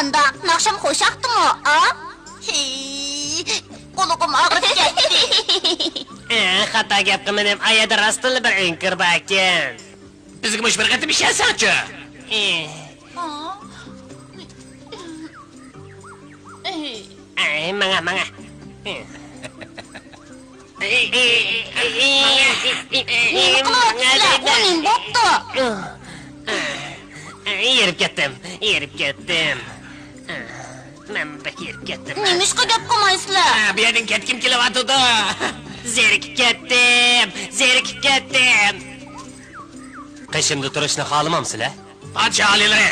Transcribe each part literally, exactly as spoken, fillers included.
قانداق، ناخشام خوش ئاقتىمۇ، ئا؟ ھېي، قۇلىقىم ئاغرىپ كەتتى. ئە، خاتا گەپ قىلمىدىم، ئا يەردە راستتىنلا بىر ئۆڭكۈر باركەن. بىزگە مۇشۇ بىر قېتىم ئىشەنسەڭچۇ. ئە. ھا؟ ئەي، ماڭا، ماڭا. نېمە قىلىۋاتىسىلەر؟ ئۇ نېمە بوپتۇ؟ ھېرىپ كەتتىم، ھېرىپ كەتتىم. مەن بەك ھېرىپ كەتتىم. نېمىشقا گەپ قىلمايسىلەر؟ ھە، بۇ يەردىن كەتكۈم كېلىۋاتىدۇ. زېرىكىپ كەتتىم، زېرىكىپ كەتتىم. قېشىمدا تۇرۇشنى خالىمامسىلەر؟ پادىشاھ ئالىيلىرى،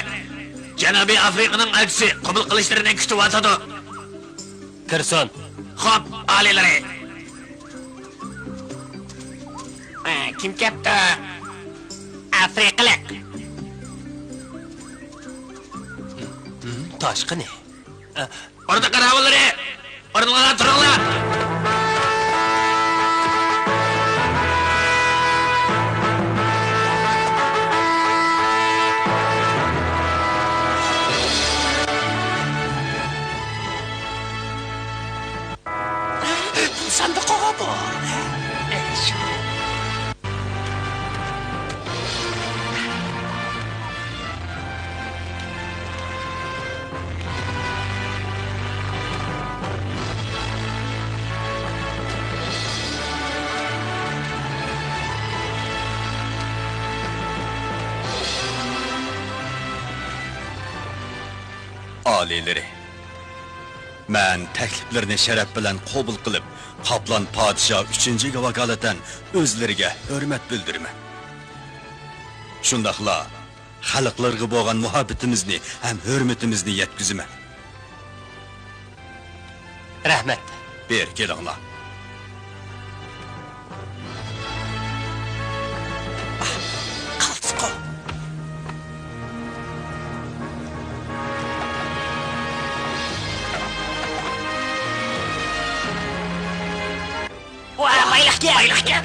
جەنۇبىي ئافرىقىنىڭ ئەلچىسى قوبۇل قىلىشلىرىنى كۈتۈۋاتىدۇ. كىرسۇن. خوپ، ئالىيلىرى. ئە، كىم كەپتۇ؟ ئافرىقىلىق. ھىم، تاشقىنى. ئە، ئوردا قاراۋۇللىرى، ئورنۇڭلاردا تۇرۇڭلار! ساندۇقىغا بۇ. ئالىيلىرى، مەن تەكلىپلىرىنى شەرەپ بىلەن قوبۇل قىلىپ، قاپلان پادىشاھ ئۈچىنچىگە ۋاكالىتەن ئۆزلىرىگە ھۆرمەت بىلدۈرىمەن. شۇنداقلا خەلقلىرىگە بولغان مۇھەببىتىمىزنى ھەم ھۆرمىتىمىزنى يەتكۈزىمەن. رەھمەت. بېرى كېلىڭلار. قالتىسقۇ. چىرايلىقكەن.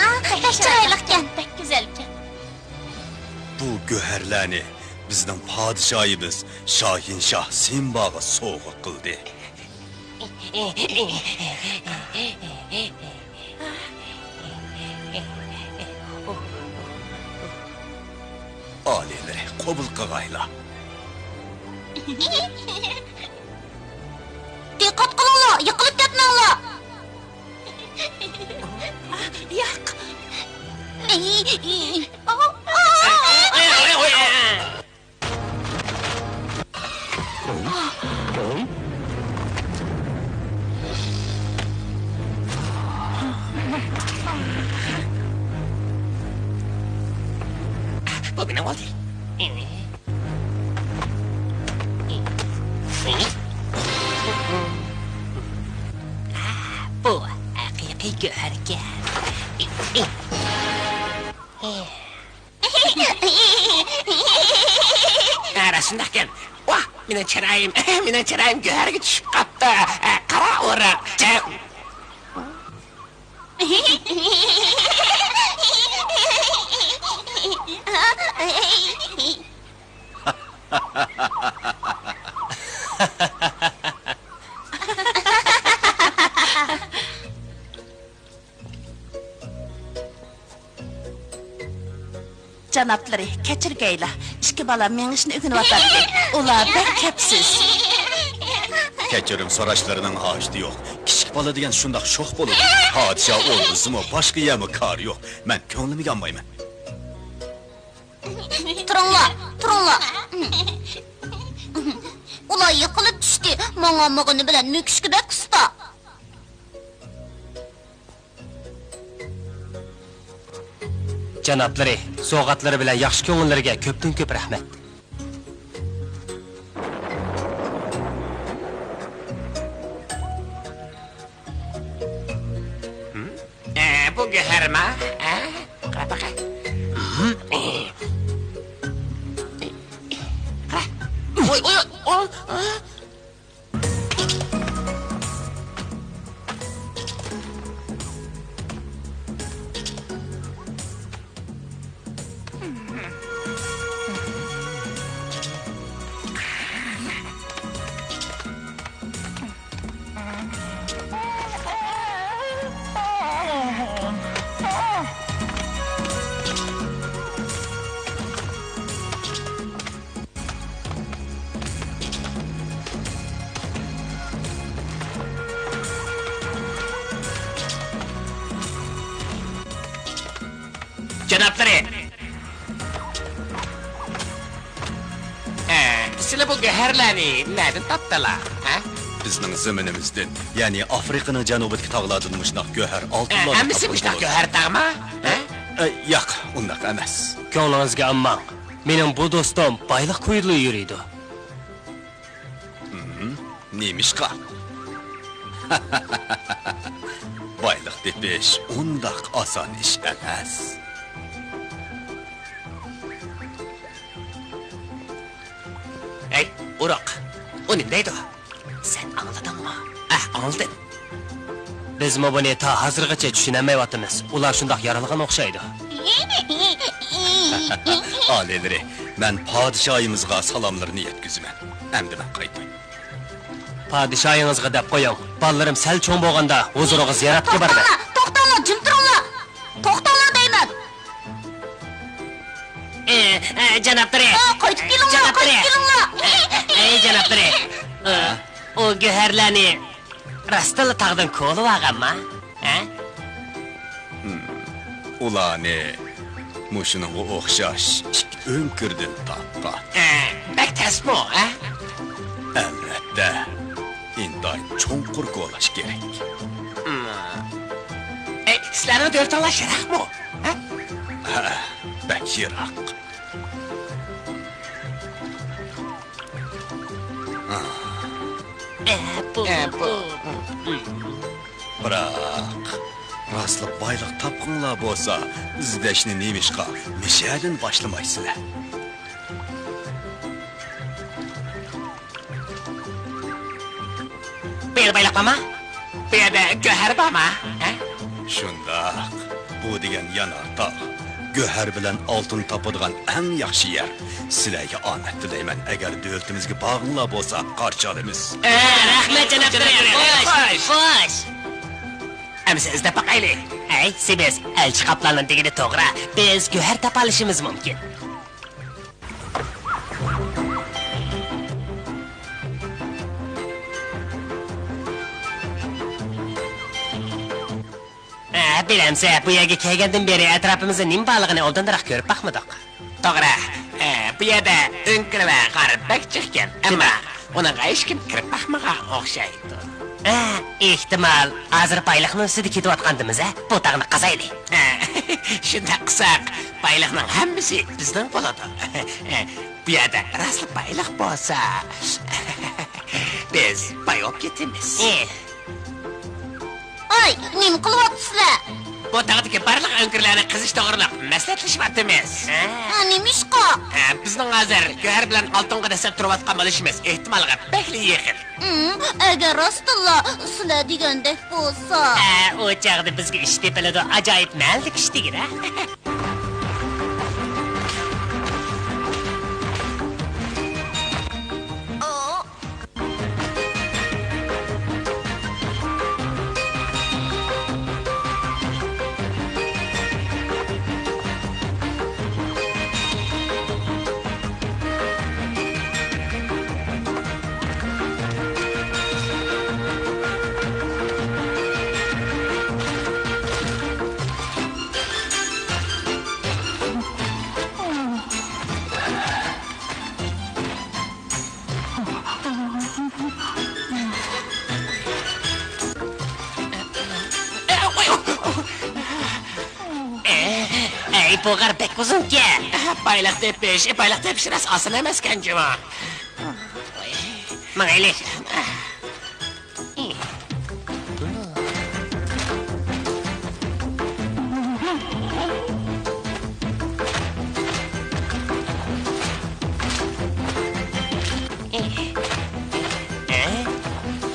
ئا، بەك چىرايلىقكەن. بەك گۈزەلكەن. بۇ گۆھەرلەرنى بىزنىڭ پادىشاھىمىز شاھىنشاھ سىمباغا سوۋغا قىلدى. ئالىيلىرى قوبۇل قىلغايلا. دىققەت قىلىڭلار، يىقىلىپ كەتمەڭلار. ياق. بۇ مېنىڭ بولدى. بۇ ھەقىقىي گۆھەركەن. ھە، راست شۇنداقكەن. ۋاھ، مېنىڭ چىرايىم، مېنىڭ چىرايىم گۆھەرگە چۈشۈپ قاپتۇ. ھە، قارا ئورۇق. جانابلىرى، كەچۈرگەيلا، ئىككى بالا مېڭىشنى ئۆگىنىۋاتاتتى. ئۇلار بەك كەپسىز. كەچۈرۈم سوراشلىرىنىڭ ھاجىتى يوق. كىچىك بالا دېگەن شۇنداق شوخ بولىدۇ. پادىشاھ ئوردىسىمۇ، باشقا يەرمۇ كارى يوق. مەن كۆڭلۈمگە ئالمايمەن. تۇرۇڭلار، تۇرۇڭلار. ئۇلار يىقىلىپ چۈشتى. ماڭالمىغىنى بىلەن مۆكۈشكە بەك ئۇستا. جانابلىرى، سوۋغاتلىرى بىلەن ياخشى كۆڭۈللىرىگە كۆپتىن كۆپ رەھمەت. ئە، بۇ گۆھەرما؟ ئە، قارا باقاي. قارا. ۋوي، ۋوي، ۋوي، ئا. جانابلىرى! ئە، سىلەر بۇ گۆھەرلەرنى نەدىن تاپتىلا، ھە؟ بىزنىڭ زېمىنىمىزدىن، يەنى ئافرىقىنىڭ جەنۇبىدىكى تاغلاردىن مۇشۇنداق گۆھەر ئە، ئالتۇنلارنى ھەممىسى تاپقىلى مۇشۇنداق بولىدۇ. گۆھەر تاغما، ھە؟ ئە، ياق، ئۇنداق ئەمەس. كۆڭلىڭىزگە ئالماڭ. مېنىڭ بۇ دوستۇم بايلىق كويىدىلا يۈرىدۇ. ھىم، نېمىشقا؟ بايلىق تېپىش ئۇنداق ئاسان ئىش ئەمەس. ھەي، ئۇرۇق، ئۇ نېمە دەيدۇ؟ سەن ئاڭلىدىڭمۇ؟ ئەھ، ئاڭلىدىم. بىزمۇ بۇنى تا ھازىرغىچە چۈشىنەلمەيۋاتىمىز. ئۇلار شۇنداق يارالغان ئوخشايدۇ. ئالىيلىرى، مەن پادىشاھىمىزغا سالاملىرىنى يەتكۈزىمەن. ئەمدى مەن قايتاي. پادىشاھىڭىزغا دەپ قويۇڭ، بالىلىرىم سەل چوڭ بولغاندا ھۇزۇرىغا زىيارەتكە بارىمەن. توختاڭلار، توختاڭلار، جىم تۇرۇڭلار! توختاڭلار دەيمەن! ئە، ئە، جانابلىرى! ئا، قايتىپ كېلىڭلار، جانابلىرى! قايتىپ كېلىڭلار! ئەي، جانابلىرى! ئە، ئۇ گۆھەرلەرنى راستلا تاغدىن كولىۋالغانما؟ ھە؟ ھىم، ئۇلارنى مۇشۇنىڭغا ئوخشاش ئىككى ئۆڭكۈردىن تاپقان. ئە، بەك تەسمۇ، ھە؟ ئەلۋەتتە، ئىنتايىن چوڭقۇر كولاش كېرەك. ھىم. ئەي، سىلەرنىڭ دۆلىتىڭلار يىراقمۇ؟ ھە؟ ھە، بەك يىراق. ئە، بۇ، ئە، بۇ. بۇ. بىراق، راستلا بايلىق تاپقۇڭلار بولسا، ئىزدەشنى نېمىشقا مىشەدىن باشلىمايسىلەر؟ بۇ يەردە بايلىق بارما؟ بۇ يەردە گۆھەر بارما؟ ھە؟ شۇنداق. بۇ دېگەن يانار تاغ، گۆھەر بىلەن ئالتۇن تاپىدىغان ئەڭ ياخشى يەر. سىلەرگە ئامەت تىلەيمەن، ئەگەر دۆلىتىمىزگە بارغۇڭلار بولسا، قارشى ئالىمىز. ئە، رەھمەت، جانابلىرى. خوش، خوش. ئەمىسە ئىزدەپ باقايلى. ھەي، سېمىز، ئەلچى قاپلاننىڭ دېگىنى توغرا. بىز گۆھەر تاپالىشىمىز مۇمكىن. ئە، بىلەمسە، بۇ يەرگە كەلگەندىن بېرى ئەتراپىمىزدا نېمە بارلىقىنى ئوبدانراق كۆرۈپ باقمىدۇق. توغرا. ئە، بۇ يەردە ئۆڭكۈر ۋە غار بەك چىقكەن. ئەمما ئۇنىڭغا ھېچكىم كىرىپ باقمىغان ئوخشايدۇ. ئە، ئېھتىمال، ھازىر بايلىقنىڭ ئۈستىدە كېتىۋاتقاندىمىز، ھە؟ بۇ تاغنى قازايلى. ئە، شۇنداق قىلساق، بايلىقنىڭ ھەممىسى بىزنىڭ بولىدۇ. ئە، بۇ يەردە راستلا بايلىق بولسا، بىز باي بولۇپ كېتىمىز. ئە. ئاي، نېمە قىلىۋاتىسىلەر؟ بۇ تاغدىكى بارلىق ئۆڭكۈرلەرنى قېزىش توغرىلىق مەسلىھەتلىشىۋاتىمىز. ھە، نېمىشقا؟ ھە، بىزنىڭ ھازىر گۆھەر بىلەن ئالتۇنغا دەسسەپ تۇرۇۋاتقان بولۇشىمىز ئېھتىمالغا بەكلا يېقىن. ئىم، ئەگەر راستتىنلا سىلەر دېگەندەك بولسا. ھە، ئۇ چاغدا بىزگە ئىش تېپىلىدۇ، ئاجايىپ مەنىلىك ئىش دېگىنە. ئەي، بۇ غار بەك ئۇزۇنكەن. بايلىق تېپىش، بايلىق تېپىش راست ئاسان ئەمەسكەن جۇمۇ. ماڭايلى.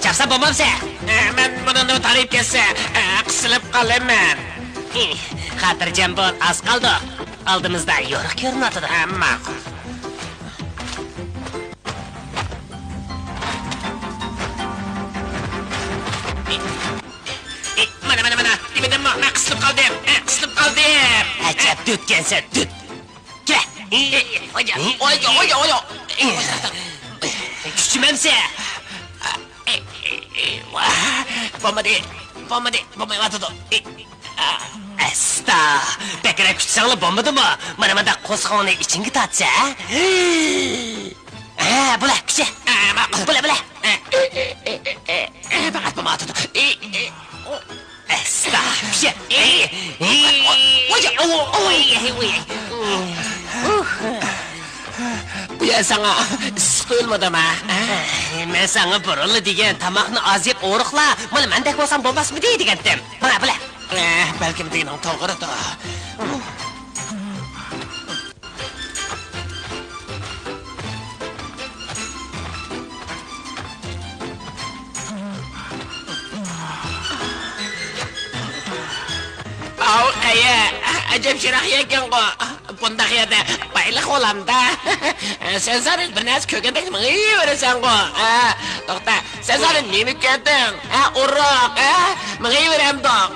چاپسان بولمامسەن؟ مەن بۇنىڭدىن تارىيىپ كەتسە، قىسىلىپ قالىمەن. خاتىرجەم بول، ئاز قالدۇق. ئالدىمىزدا يورۇق كۆرۈنۈۋاتىدۇ. ماقۇل. ئى، مانا، مانا، مانا، دېمىدىممۇ، مەن قىسىلىپ قالدىم، ئە، قىسىلىپ قالدىم. ئەجەب دۆتكەنسەن، دۆت. كە. ئى، ئى، ئويجا، ئى، ئويجا، ئى. ئويجا، ئويجا. ئى، كۈچىمەمسە. ئى، ئى، ئى، ۋاھ، بولمىدى، بولمىدى، بولمايۋاتىدۇ. ئى. ئەستا، بەكرەك كۈچىسەڭلا بولمىدىمۇ؟ مانا مۇنداق قورسىقىڭنى ئىچىڭگە تارتسا، ھە؟ ھە، بولە، كۈچە. ئە، ماقۇل. بولە، بولە. ئە، ئە، ئە، ئە، ئە، ئە، پەقەت بولمايۋاتىدۇ. ئى، ئى، ئۇ. ئەستا، كۈچە. ئى، ئى، ئوي، ئوي، ئوي، ئوي. بۇ يەر ساڭا ئىسسىق تۇيۇلمىدىمۇ، ھە؟ مەن ساڭا بۇرۇنلا دېگەن، تاماقنى ئاز يەپ ئورۇقلا، مانا مەندەك بولساڭ بولماسمىدى دېگەنتىم. مانا، بىلە. ئە، بەلكىم دېگىنىڭ توغرىدۇر. ئاۋۇ، ئەيە، ئەجەب شىراق يەركەنغۇ. بۇنداق يەردە بايلىق بولامدا؟ سەن زادى بىر نەرسە كۆرگەندەك مېڭىۋېرىسەنغۇ. ھە، توختا، سەن زادى نېمە كۆردۈڭ؟ ھە، ئورۇق، ھە؟ مېڭىۋېرەمدۇق.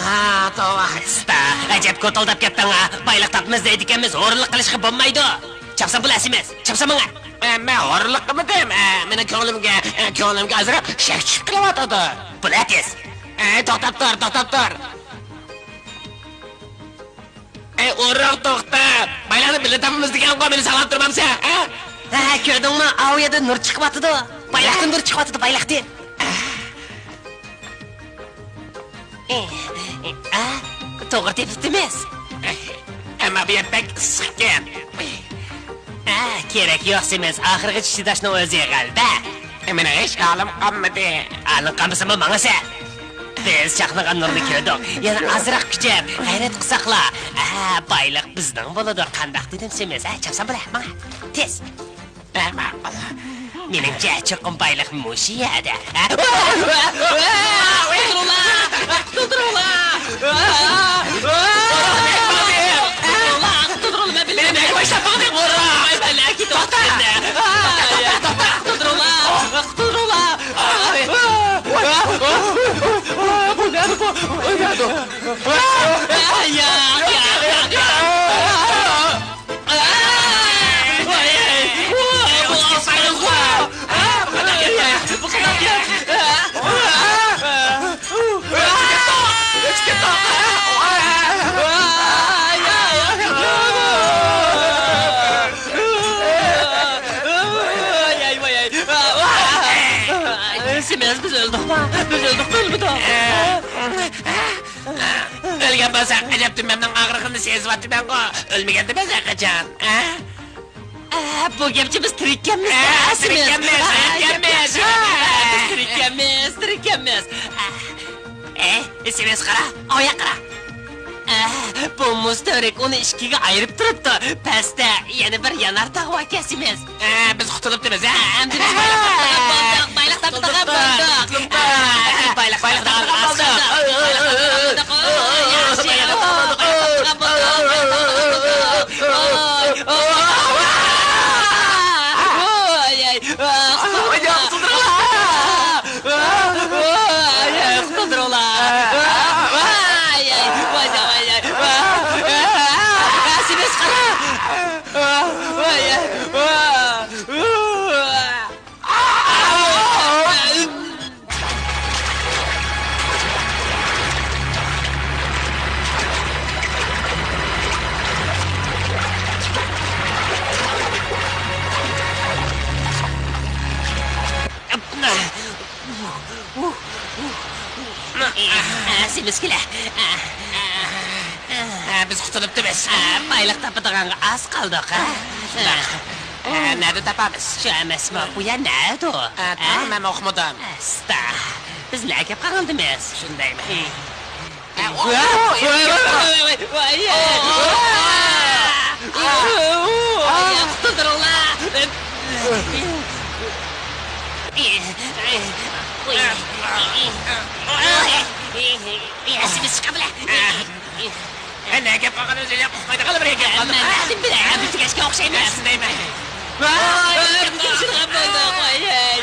ھا، توۋا. ئەستا، ئەجەب كوتۇلداپ كەتتىڭ ھە. بايلىق تاپىمىز دەيدىكەنمىز، ھورۇنلۇق قىلىشقا بولمايدۇ. چاپسان بول ئەسىمىز، چاپسان ماڭا. ئە، مەن ھورۇنلۇق قىلمىدىم. ئە، مېنىڭ كۆڭلۈمگە، ئە، كۆڭلۈمگە ئازراق شەك چۈشۈپ قېلىۋاتىدۇ. بول ئە تېز. ئەي، توختاپ تۇر، توختاپ تۇر. ئەي، ئورۇق، توختا! بايلىقنى بىللە تاپىمىز دېگەنغۇ، مېنى ساقلاپ تۇرمامسەن، ھە؟ ھە، كۆردۈڭمۇ؟ ئاۋۇ يەردە نۇر چىقىۋاتىدۇ. بايلىقتىن نۇر چىقىۋاتىدۇ، بايلىقتىن. ئە، توغرا تېپىپتىمىز. ئەمما بۇ يەر بەك ئىسسىقكەن. ئە، كېرەك يوق، سېمىز. ئاخىرغىچە چىداشنىڭ ئۆزى غەلىبە. مېنىڭ ھېچ ھالىم قالمىدى. ھالىڭ قالمىسىمۇ ماڭىسەن. بىز چاقنىغان نۇرنى كۆردۇق. يەنە ئازراق كۈچەپ، غەيرەت قىلساقلا. ھە، بايلىق بىزنىڭ بولىدۇ. قانداق دېدىم سېمىز؟ ھە، چاپسان بولە، ماڭا. تېز. ھە، ماقۇل. مېنىڭچە، چوقۇم بايلىق مۇشۇ يەردە. توختا! توختا! توختا! بۇ نەدە بۇ؟ ئۆي نەدە؟ سىمىز، بىز ئۆلدۇقما؟ بىز ئۆلدۇق، ئۆلمىدۇق. ئۆلگەن بولسا، ئەجەب دۈمبەمنىڭ ئاغرىقىنى سېزىۋاتىمەنغۇ. ئۆلمىگەن دېمەس ھەرقاچان. ئە؟ ئە، بۇ گەپچە بىز تىرىككەنمىز، ئە، ئە، سىمىز. تىرىككەنمىز، ئە، تىرىككەنمىز. ئە، بىز تىرىككەنمىز، تىرىككەنمىز. ئە. ئە، سىمىز قارا، ئاۋۇ ياققا قارا. ئە، بۇ مۇز تۈۋرۈك ئۇنى ئىككىگە ئايرىپ تۇرۇپتۇ. پەستە يەنە بىر يانار تاغ بار، كەسىمىز. ئە، بىز قۇتۇلۇپتىمىز، ھە؟ ئەمدى بىز بايلىق تاپىدىغان بولدۇق، بايلىق تاپىدىغان بولدۇق. قۇتۇلۇپتۇ. ئە، بايلىق تاپىدىغان بولدۇق. بايلىق تاپىدىغان بولدۇق. ياخشى. بايلىق تاپىدىغان بولدۇق. بايلىق تاپىدىغان بولدۇق. ۋاي، ۋاي، ۋاي. ۋاي، قۇتۇلدۇرۇڭلار. ۋاي، قۇتۇلدۇرۇڭلار. ۋاي، ۋاي، ۋاي، ۋاي. سىمىز قارا. ۋاي، ۋاي. سىمىز كېلە. ھە، بىز قۇتۇلۇپتىمىز. بايلىق تاپىدىغانغا ئاز قالدۇق. شۇنداق. ئە، نەدە تاپىمىز؟ شۇ ئەمەسمۇ، بۇ يەر نەدە؟ ئە، تاڭ، مەن ئۇقمىدىم. ئەستا، بىز نەگە كەپ قالغانىدىمىز؟ شۇندايمۇ؟ ئە، ئۇ، ئۇ، ئۇ، ئۇ، ئۇ، ئۇ، ئۇ، ئۇ، ئۇ، ئۇ، ئۇ، ئۇ، ئۇ، ئۇ، قۇتۇلدۇرۇڭلار. ئەسىمىز چىقىپلا. ھە، نەگە كەپ قالغىنىمىزنى ئۇقمايدۇ، غالىبا، بىر يەرگە كەپ قالدۇق. مەن نەدىن بىلەي، بىز تۈگەشكەن ئوخشايمىز. شۇندايمۇ؟ ۋاي، ۋاي، ۋاي.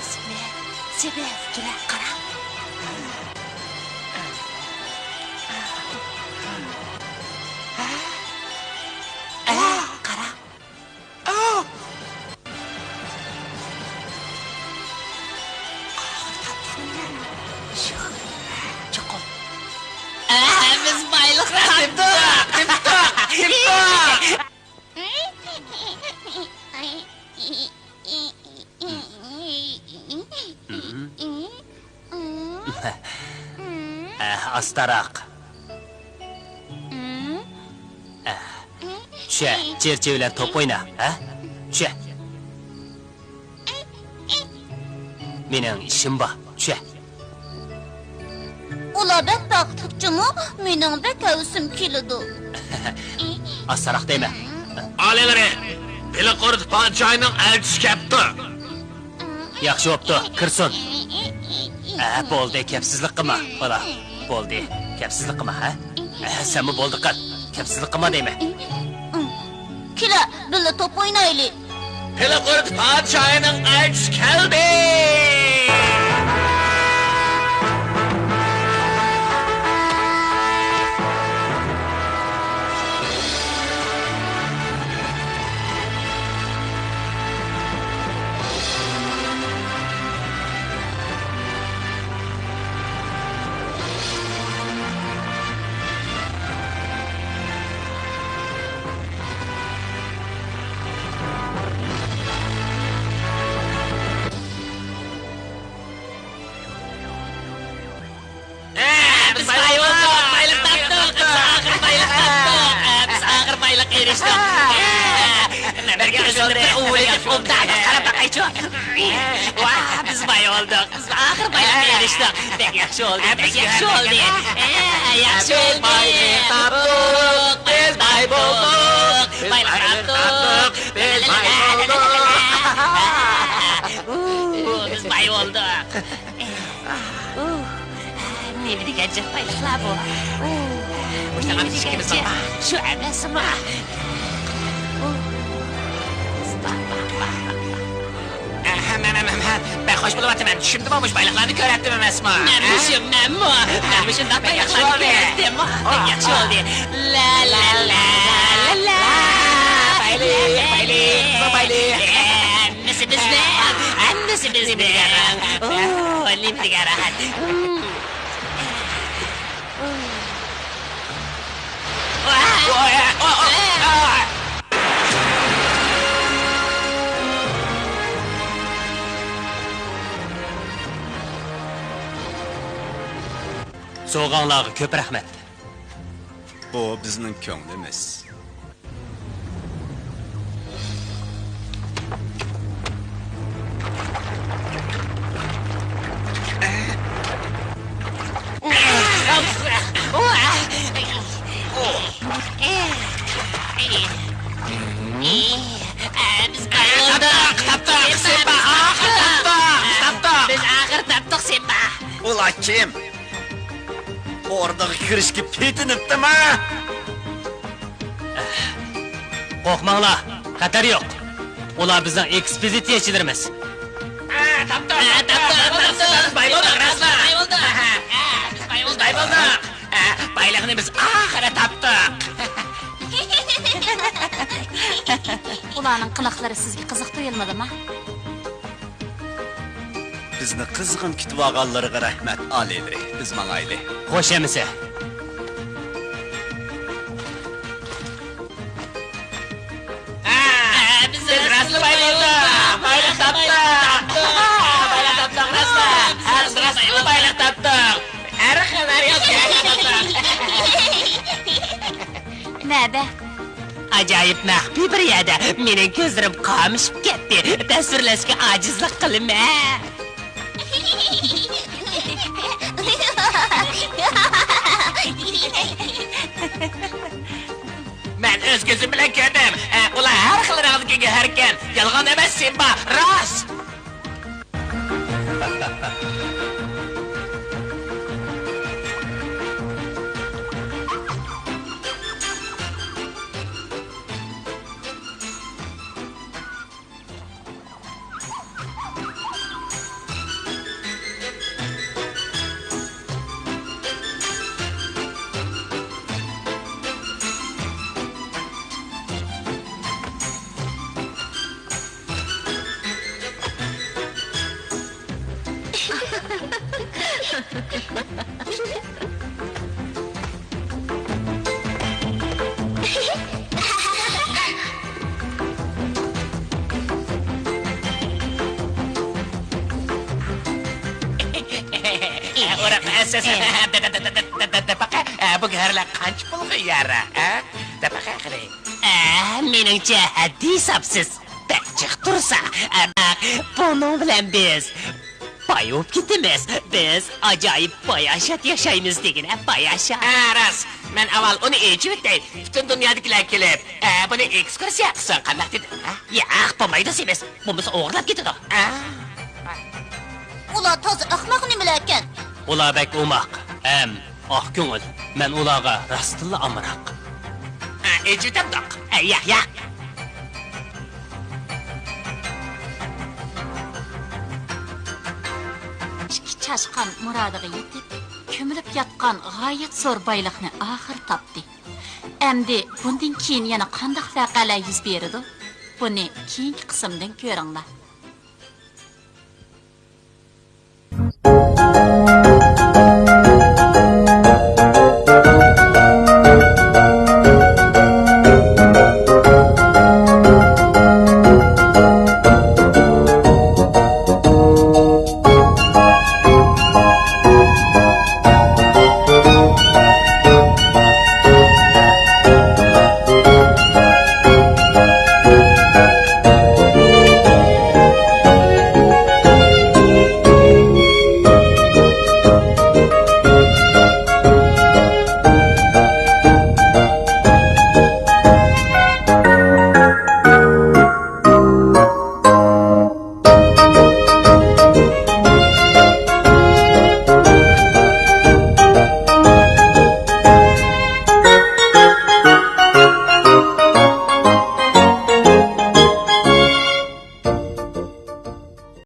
سىمىز، سىمىز، كېلە، قارا. قارا. چوقۇم. بىز بايلىق تاپتۇق. تاپتۇق، تاپتۇق. ئە، ئاستاراق. ئە، چۈشە، چېرچى بىلەن توپ ئوينا، ھە؟ چۈشە. مېنىڭ ئىشىم بار، چۈشە. ئۇلار بەك بەختلىك جۇمۇ، مېنىڭ بەك ھەۋىسىم كېلىدۇ. ئاستاراق دەيمەن. ئالىيلىرى، بېلىققۇرت پادىشاھىنىڭ ئەلچىسى كەپتۇ. ياخشى بوپتۇ، كىرسۇن. ئە، بولدى، كەپسىزلىك قىلما، بالا. بولدى، كەپسىزلىك قىلما، ھە؟ ئە، سەنمۇ بولدى قىل، كەپسىزلىك قىلما دەيمەن. كېلە، بىللە توپ ئوينايلى. بېلىققۇرت پادىشاھىنىڭ ئەلچىسى كەلدى! ئېرىشتۇق. مەن بىر كۆزۈمنى بىر ئۇۋۇلىتىپ، ئوبدان قاراپ باقايچۇ. ۋاھ، بىز باي بولدۇق. بىز ئاخىر بايلىققا ئېرىشتۇق. بەك ياخشى بولدى، بەك ياخشى بولدى. ياخشى بولدى. بايلىق تاپتۇق، بىز باي بولدۇق. بايلىق تاپتۇق، بىز باي بولدۇق. بىز باي بولدۇق. ئۇھ، نېمە دېگەن جىق بايلىقلار بۇ؟ ئۇھ، مۇشۇنىڭغا نېمە دېگەن جىق؟ شۇ ئەمەسمۇ؟ ئۇھ. بەك خوش بولۇۋاتىمەن. چۈشۈمدىمۇ مۇشۇ بايلىقلارنى كۆرەتتىم ئەمەسمۇ؟ مەنمۇ شۇ، مەنمۇ. مەنمۇ شۇنداق بايلىقلارنى كۆرەتتىم. ياخشى بولدى. لا، لا، لا، لا، لا. بايلىق، بايلىق، بايلىق. ھەممىسى بىزنىڭ، ھەممىسى بىزنىڭ. ئۇھ، نېمە دېگەن راھەت. سوۋغاڭلارغا كۆپ رەھمەت. بۇ بىزنىڭ كۆڭلىمىز. بىز باي بولدۇق. تاپتۇق، تاپتۇق، سىمبا، ئاخىر تاپتۇق. بىز ئاخىر تاپتۇق، سىمبا. ئۇلار كىم؟ ئوردىغا كىرىشكە پېتىنىپتىما؟ قورقماڭلار، خەتەر يوق. ئۇلار بىزنىڭ ئېكسپېدىتسىيەچىلىرىمىز. ھە، تاپتۇق، ھە، تاپتۇق، تاپتۇق. باي بولدۇق، راستلا. باي بولدۇق. ھە، ھە، بىز باي بولدۇق. باي بولدۇق. ھە، بايلىقنى بىز ئاخىرى تاپتۇق. ئۇلارنىڭ قىلىقلىرى سىزگە قىزىق تۇيۇلمىدىما؟ بىزنى قىزغىن كۈتۈۋالغانلىرىغا رەھمەت، ئالىيلىرى. بىز ماڭايلى. خوش ئەمىسە. ھە، بىز راستلا باي بولدۇق. بايلىق تاپتۇق. بايلىق تاپتۇق، راستلا. ھە، بىز راستلا بايلىق تاپتۇق. ھەر خىل، ھەر ياق بايلىق تاپتۇق. نەدە؟ ئاجايىپ مەخپىي بىر يەردە. مېنىڭ كۆزلىرىم قامىشىپ كەتتى. تەسۋىرلەشكە ئاجىزلىق قىلىمەن. مەن ئۆز كۆزۈم بىلەن كۆردۈم. ئە، ئۇلار ھەر خىل رەڭدىكى گۆھەركەن. يالغان ئەمەس، سىمبا، راست. ئۇرۇق، ئەسەس. دەپەقە، بۇ گۆھەرلەر قانچە پۇلغا يارا، ھە؟ دەپەقە قىلىڭ. ئە، مېنىڭچە ھەددى ھېسابسىز. بەك جىق تۇرسا، ئە، بۇنىڭ بىلەن بىز باي بولۇپ كېتىمىز. بىز ئاجايىپ باياشات ياشايمىز دېگىنە، باياشات. ھە، راست. مەن ئاۋۋال ئۇنى ئېچىۋېتەي. پۈتۈن دۇنيادىكىلەر كېلىپ، ئە، بۇنى ئېكسكۇرسىيە قىلسۇن، قانداق دېدىڭ، ھە؟ ياق، بولمايدۇ، سېمىز. بولمىسا ئوغرىلاپ كېتىدۇ. ئە. ئۇلار تازا ئەخمەق نېمىلەركەن؟ ئۇلار بەك ئوماق ھەم ئاق كۆڭۈل. مەن ئۇلارغا راستتىنلا ئامراق. ئە، ئېچىۋېتەمدۇق؟ ئە، ياق، ياق. ئىككى چاشقان مۇرادىغا يېتىپ، كۆمۈلۈپ ياتقان غايەت زور بايلىقنى ئاخىرى تاپتى. ئەمدى بۇندىن كېيىن يەنە قانداق ۋەقەلەر يۈز بېرىدۇ؟ بۇنى كېيىنكى قىسىمدىن كۆرۈڭلار.